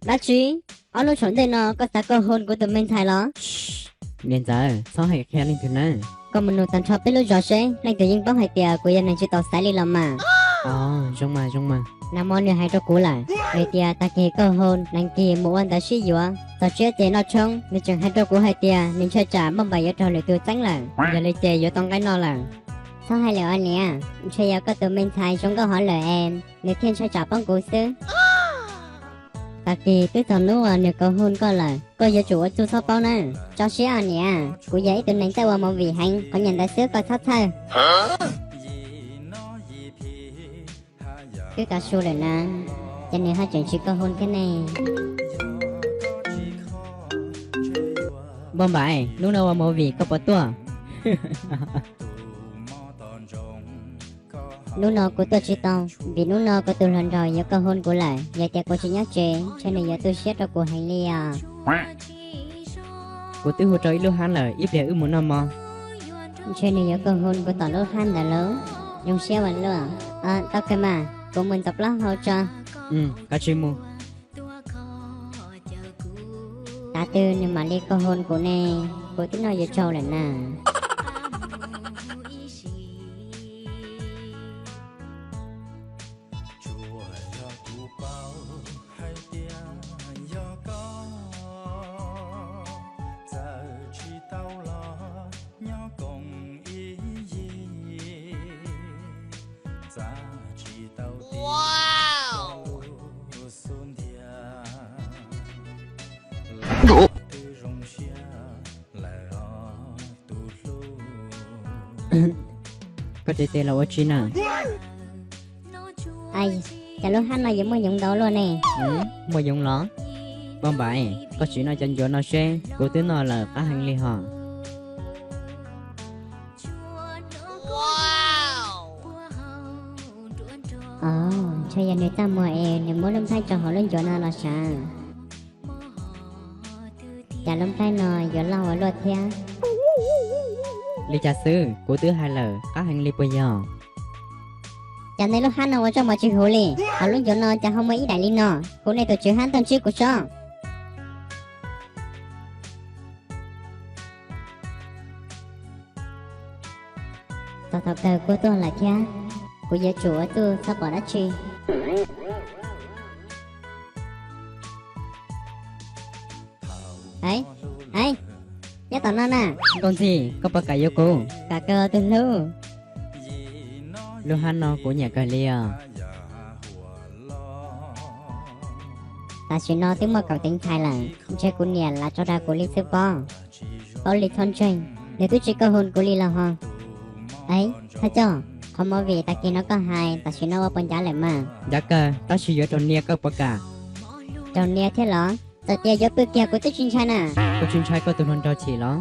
Dab tsi? Ob hnub thaum ntej no koj xav koj hu kuv tus me ntxhais los? Niam ntxawm, txhob hais qhia leej twg nawb. Koj mus nug tag nrho peb lub zos seb leej twg yeej paub hais tias kuv yog neeg tsis tau xaiv li los mas. Os, zoo mas, zoo mas. Nag hmo nws hais rau kuv lawm, hais tias tag kis koj hu Neeg Kis mus ua ntawv sib yuav txog tsiab ces noj tshoob, nws tseem hais rau kuv hais tias nws ntshai tsam Npauj Npaim yuav raug lwm tus txeeb lawm, yog li ces yuav tau nqaij noj lawm. Txhob hais lawm os niam, ntshe yog koj tus me ntxhais zoo nkauj hov lawm es nws thiaj ntshai tsam paub kuv xwb. Tag kis twb txog hnub uas nws kov hu koj lawm, koj yuav tsum ua txuj txhob paub nawb. Tso siab os niam, kuv yog ib tug neeg txawj ua movie heev, qhov nyiam ntawd xwb koj txhob txhawj. Twb tav su lawm na, ces nws haj tseem tsis koj hu thiab ne. Npauj Npaim, hnub no ua movie koj puas tuaj? Hnub no kuv tuaj tsis tau, vim hnub no kuv tus hluas nraug yuav koj hu kuv lawm, yog tias kuv tsis nyob tsev ntshe nws yuav tu siab rau kuv heev li os. Kuv twb hu rau ib lub hab lawm, ib pliag wb mus noj mov. Ntshe nws yuav koj hu kuv tom lub hab ntawd lauj. Zoo siab ua luaj. Tau kawg mas, kuv mus ntxuav plaub hau tso. Kav tsij mus. Tav twg nws mam li koj hu kuv ne, kuv twb noj yuav tsaug lawm na. Koj tes tes los ua tsi na? Cas lub hab no yuav muaj yoov ntau luaj ne? Muaj yoov los? Npauj Npaim, koj sim noj cov ncuav no seb, kuv twb noj lawm qab heev li hos. Os, ntshe yog nws txaj muag es nws muab lub nplhaib rau hauv lub ncuav no los sav. Cas lub nplhaib no yuav loj ua luaj thiab. Li cas xwb, kuv twb hais lawm qab heev li puas yog? Cas nej lub hab no ua zaub mov tsis huv li, hauv lub ncuav no cas ho muaj ib daim li no? Kuv nej tus tswv hab tuaj ntsib kuv tso. Txog thaum kawg kuj tuaj lawm thiab, kuv yuav tsum ua txuj txhob pom dab tsi. Nyob tom no na. Nkauj Ntxhi, koj puas kam yuav kuv? Kam kawg tus hlub. Lub hab no kuv nyiam kawg li os. Tam sim no twb muaj kaum tiv ntxhais lawm, ntshe kuv niam lav tso dag kuv li xwb pob. Paub li txhob ntseeg, nws twb tsis koj hu kuv li los ho. Thawj coj, qhov movie tag kis no koj hais tam sim no ua puas ncav lawm mas? Ncav kawg, tab sis yuav raug nia koj puas kam? Raug nia thiab los? Txawm tias yuav pw kiag kuv twb tsis ntshai na. Koj tsis ntshai koj tus hluas nraug chim los?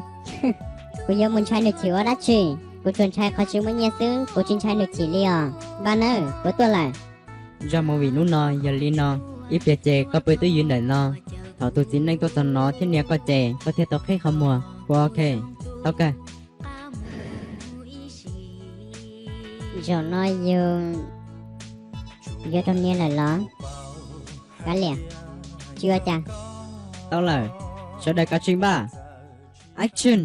Kuv yuav mus ntshai nws chim ua dab tsi? Kuv tsuas ntshai qhov tsis muaj nyiaj xwb, kuv tsis ntshai nws chim li os. Npaj nawb, kuv tuaj lawm. Zaj movie hnub no yog li no, ib pliag ces koj pw twb ywv ntawm no, thaum tus txiv neej tuaj txog no thiab nia koj ces koj thiaj tau qhib qhov muag, puas ok? Tau kawg. Zaum no yus yuav raug nia lawm los? Kav liam, tsis ua cas. Tau lawm, sawv daws kav tsij npaj. Action.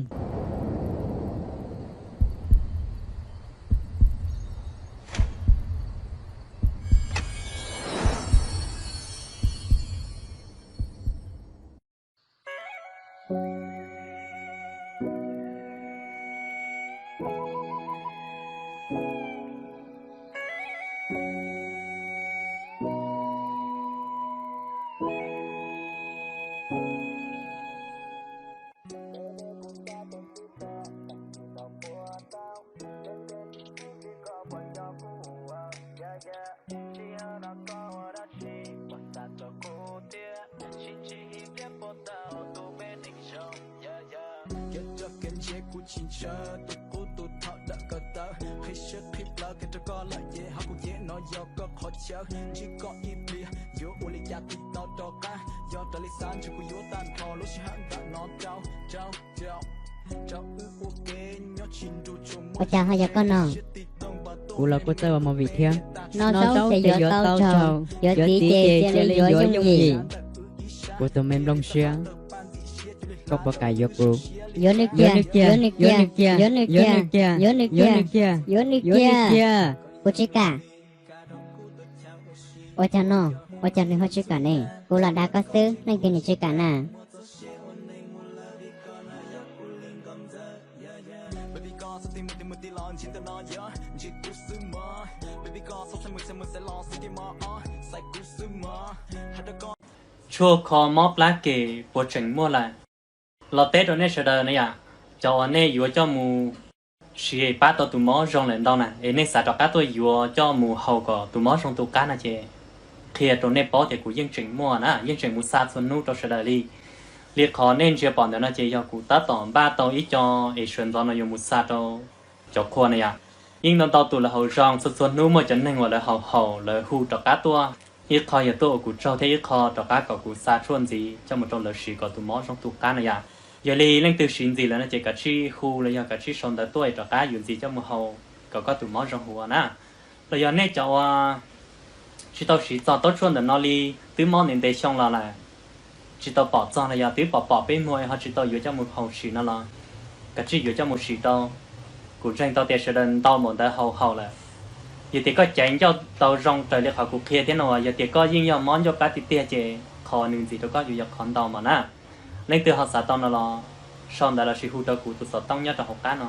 Kev rau kev ntshe kuv tsis ntshaw, tus qub tus thaum dawm kaw tawv, qhib siab qhib plawv kev rau koj lawm ces hauv kuv cev no yog koj qhov chaw, ntsib koj ib pliag yuav ua li cas thiaj tau rov qab, yog raws li xav ntshe kuv yuav tag nrho lub sij hawm ntawm no rau, rau, rau, rau wb ua ke nyob tsis nrug tsuas muaj. Ua cas ho yog koj no? Kuv los kuj txawj ua movie thiab. Noj zaub ces yuav tau tsaug, yuav txiv ces cia li yuav yooj yim. Kuv tus me nplooj siab, koj puas kam yuav kuv? Yuav nws kiag, yuav nws kiag, yuav nws kiag, yuav nws kiag, yuav nws kiag, yuav nws kiag. Kuv tsis kam. Ua cas no, ua cas nws ho tsis kam ne? Kuv los dag koj xwb, leej twg nws tsis kam na? Tshuaj kho mob plab kem puas tseem muaj lawm? Los teb rau nej sawv daws na yom, cov uas nej yuav coj mus siv pab tau tus mob zoo lawm ntau na, es nej xav rov qab tuaj yuav coj mus haus kom tus mob zoo tu qab no ces qhia rau nej paub tias kuv yeej tseem muaj na, yeej tseem mus xa txhua hnub rau sawv daws li. Li qhov nej ntsia pom ntawm no ces yog kuv tab tom npaj tau ib co es sawv ntxov no yuav mus xa rau cov qhua na yom. Yeej ntau ntau tus lawv haus zoo, txhua txhua hnub muaj cov neeg uas lawv haus haus lawv hu rov qab tuaj, ib qho yog tuaj ua kuv tsaug thiab ib qho rov qab kom kuv xa tshuaj ntxiv coj mus rau lawv siv kom tus mob zoo tu qab na yom. Yog li leej twg siv ntxiv lawm no ces kav tsij hu los yog kav tsij sau ntawv tuaj es rov qab yuav ntxiv coj mus haus kom koj tus mob zoo huv na. Los yog nej cov uas tsis tau siv txog taub tshuaj ntawm no li, twb mob ntev ntev xyoo los lawm, tsis tau pom txog los yog twb pom pom peb muag ho tsis tau yuav coj mus haus siv no los kav tsij yuav coj mus siv rau. Kuv ntseeg tau tias sawv daws ntau npaum ntawd haus haus lawm. Yog tias koj caiv ncauj tau zoo raws li qhov kuv qhia thiab no, yog tias koj yeej yog mob ncauj plab tiag tiag ces qhov nws ntxiv rau koj yuav yog qhov ntau mas na. Leej twg ho xav tau no los sau ntawv lossis hu rau kuv tus xov tooj nyob rau hauv qab no.